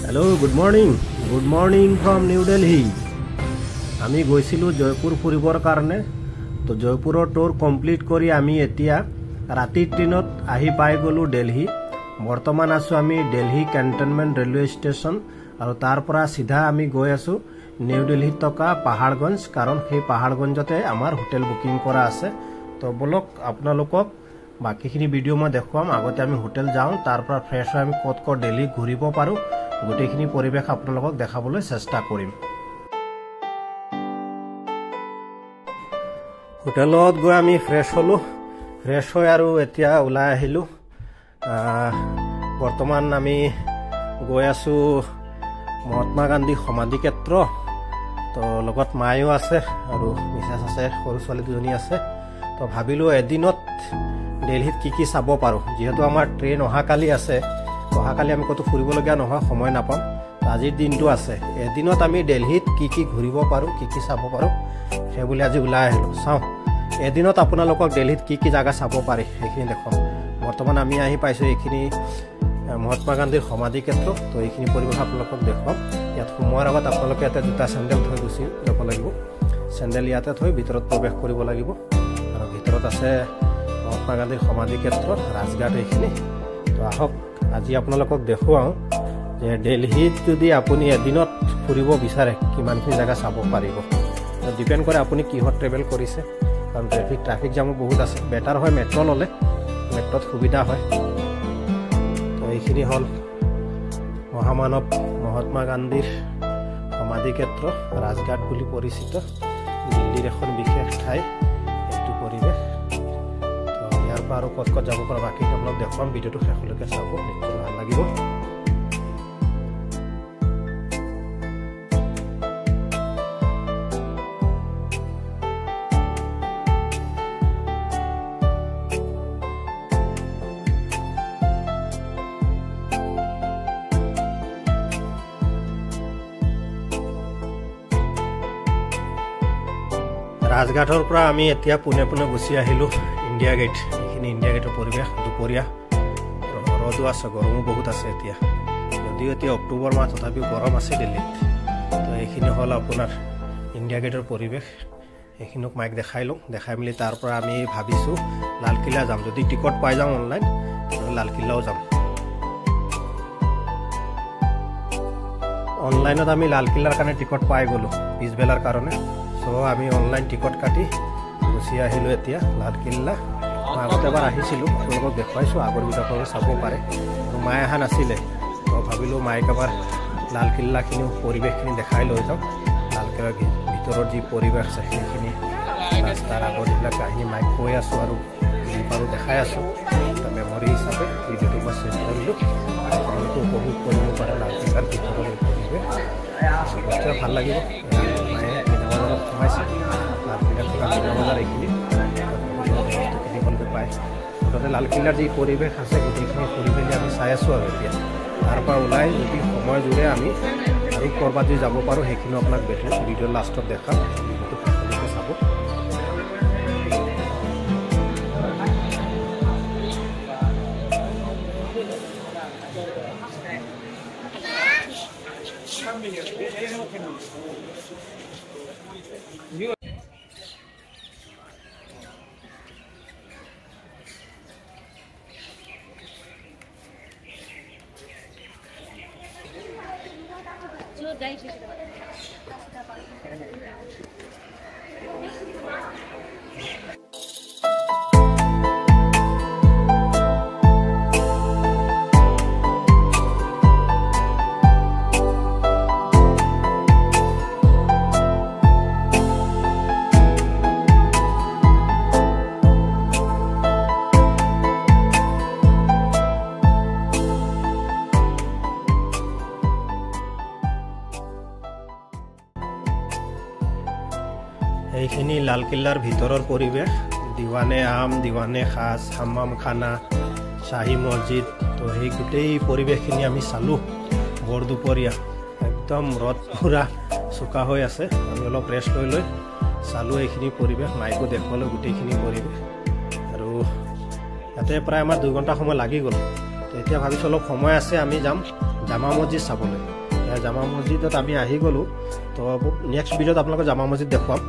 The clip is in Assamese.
Hello, good morning. Good morning from New Delhi. আমি গৈছিলোঁ জয়পুৰ ফুৰিবৰ কাৰণে। তো জয়পুৰৰ টুৰ কমপ্লিট কৰি আমি এতিয়া ৰাতিৰ ট্ৰেইনত আহি পাই গ'লোঁ দেলহি। বৰ্তমান আছোঁ আমি দেলহি কেণ্টনমেণ্ট ৰেলৱে ষ্টেচন আৰু তাৰ পৰা চিধা আমি গৈ আছোঁ নিউ দিল্লীত থকা পাহাৰগঞ্জ, কাৰণ সেই পাহাৰগঞ্জতে আমাৰ হোটেল বুকিং কৰা আছে। তো ব'লক আপোনালোকক বাকীখিনি ভিডিঅ' মই দেখুৱাম। আগতে আমি হোটেল যাওঁ, তাৰ পৰা ফ্ৰেছ হৈ আমি ক'ত ক'ত দেলহি ঘূৰিব পাৰোঁ গোটেইখিনি পৰিৱেশ আপোনালোকক দেখাবলৈ চেষ্টা কৰিম। হোটেলত গৈ আমি ফ্ৰেছ হ'লোঁ, ফ্ৰেছ হৈ আৰু এতিয়া ওলাই আহিলোঁ। বৰ্তমান আমি গৈ আছোঁ মহাত্মা গান্ধী সমাধি ক্ষেত্ৰ। তো লগত মায়ো আছে আৰু মিছেছ আছে, সৰু ছোৱালী দুজনী আছে। তো ভাবিলোঁ এদিনত দেলহিত কি কি চাব পাৰোঁ, যিহেতু আমাৰ ট্ৰেইন অহাকালি আছে। অহাকালি আমি ক'তো ফুৰিবলগীয়া নহয়, সময় নাপাম। আজিৰ দিনটো আছে, এদিনত আমি দেলহিত কি কি ঘূৰিব পাৰোঁ, কি কি চাব পাৰোঁ সেইবুলি আজি ওলাই আহিলোঁ। চাওঁ এদিনত আপোনালোকক দেলহিত কি কি জেগা চাব পাৰি সেইখিনি দেখুৱাম। বৰ্তমান আমি আহি পাইছোঁ এইখিনি মহাত্মা গান্ধীৰ সমাধি ক্ষেত্ৰ। তো এইখিনি পৰিৱেশ আপোনালোকক দেখুৱাম। ইয়াত সোমোৱাৰ আগত আপোনালোকে ইয়াতে জোতা চেণ্ডেল থৈ গুচি যাব লাগিব। চেণ্ডেল ইয়াতে থৈ ভিতৰত প্ৰৱেশ কৰিব লাগিব। আৰু ভিতৰত আছে মহাত্মা গান্ধীৰ সমাধি ক্ষেত্ৰ, ৰাজঘাট এইখিনি। তো আহক আজি আপোনালোকক দেখুৱাওঁ যে দেলহিত যদি আপুনি এদিনত ফুৰিব বিচাৰে কিমানখিনি জেগা চাব পাৰিব। ডিপেণ্ড কৰে আপুনি কিহত ট্ৰেভেল কৰিছে, কাৰণ ট্ৰাফিক জামো বহুত আছে। বেটাৰ হয় মেট্ৰ' ল'লে, মেট্ৰ'ত সুবিধা হয়। তো এইখিনি হ'ল মহামানৱ মহাত্মা গান্ধীৰ সমাধি ক্ষেত্ৰ, ৰাজঘাট বুলি পৰিচিত দিল্লীৰ এখন বিশেষ ঠাই এইটো পৰিৱেশ। তো ইয়াৰ পৰা আৰু ক'ত ক'ত যাব পৰা বাকীখিনি আপোনাক দেখুৱাম। ভিডিঅ'টো শেষলৈকে চাব, নিশ্চয় ভাল লাগিব। ৰাজঘাটৰ পৰা আমি এতিয়া পোনে পোনে গুচি আহিলোঁ ইণ্ডিয়া গেট। এইখিনি ইণ্ডিয়া গেটৰ পৰিৱেশ। দুপৰীয়া ৰ'দো আছে, গৰমো বহুত আছে এতিয়া, যদিও এতিয়া অক্টোবৰ মাহ তথাপিও গৰম আছে দিল্লীত। তো এইখিনি হ'ল আপোনাৰ ইণ্ডিয়া গেটৰ পৰিৱেশ। সেইখিনিক মাইক দেখাই লওঁ, দেখাই মেলি তাৰ পৰা আমি ভাবিছোঁ লালকিল্লা যাম। যদি টিকট পাই যাওঁ অনলাইন তেনেহ'লে লালকিল্লাও যাম। অনলাইনত আমি লালকিল্লাৰ কাৰণে টিকট পাই গ'লোঁ পিছবেলাৰ কাৰণে। চ' আমি অনলাইন টিকট কাটি গুচি আহিলোঁ এতিয়া লালকিল্লা। মই আগতে এবাৰ আহিছিলোঁ, আপোনালোকক দেখুৱাইছোঁ, আগৰ ভিডিঅ'বোৰ চাব পাৰে। আৰু মায়ে অহা নাছিলে, তো ভাবিলোঁ মায়েক এবাৰ লালকিল্লাখিনি পৰিৱেশখিনি দেখাই লৈ যাওঁ। লালকিল্লাৰ ভিতৰত যি পৰিৱেশ আছে সেইখিনি, তাৰ আগৰ যিবিলাক কাহিনী মাইক কৈ আছোঁ আৰু যি পাৰোঁ দেখাই আছোঁ। এটা মেমৰি হিচাপে ভিডিঅ'টো মই চেভ কৰিলোঁ, আপোনালোকে উপভোগ কৰিব পাৰে লালকিল্লাৰ ভিতৰৰ এই পৰিৱেশ। নিশ্চয় ভাল লাগিব। মায়ে মীনা বজাৰত সোমাইছে, লালকিল্লাত থকা মীনা বজাৰ এইখিনি বস্তু কিনিবলৈ পায়। মুঠতে লালকিল্লাৰ যি পৰিৱেশ আছে গোটেইখিনি ফুৰি মেলি আমি চাই আছোঁ। আৰু এতিয়া তাৰ পৰা ওলাই যদি সময় জুৰে আমি আৰু ক'ৰবাত যদি যাব পাৰোঁ সেইখিনিও আপোনাক ভিডিঅ'ৰ লাষ্টত দেখাম। ভিডিঅ'টো শেষলৈকে চাব। এইখিনি লালকিল্লাৰ ভিতৰৰ পৰিৱেশ। দিৱানে আম, দিৱানে খাচ, হামাম খানা, শ্বাহী মছজিদ, তো সেই গোটেই পৰিৱেশখিনি আমি চালোঁ। বৰ দুপৰীয়া একদম ৰ'দ পূৰা চোকা হৈ আছে। আমি অলপ ৰেষ্ট লৈ লৈ চালোঁ এইখিনি পৰিৱেশ, মাইকো দেখুৱালোঁ গোটেইখিনি পৰিৱেশ। আৰু ইয়াতে প্ৰায় আমাৰ 2 ঘণ্টা সময় লাগি গ'ল। তো এতিয়া ভাবিছোঁ অলপ সময় আছে, আমি যাম জামা মছজিদ চাবলৈ। জামা মছজিদত আমি আহি গ'লোঁ। তো নেক্সট ভিডিঅ'ত আপোনালোকক জামা মছজিদ দেখুৱাম।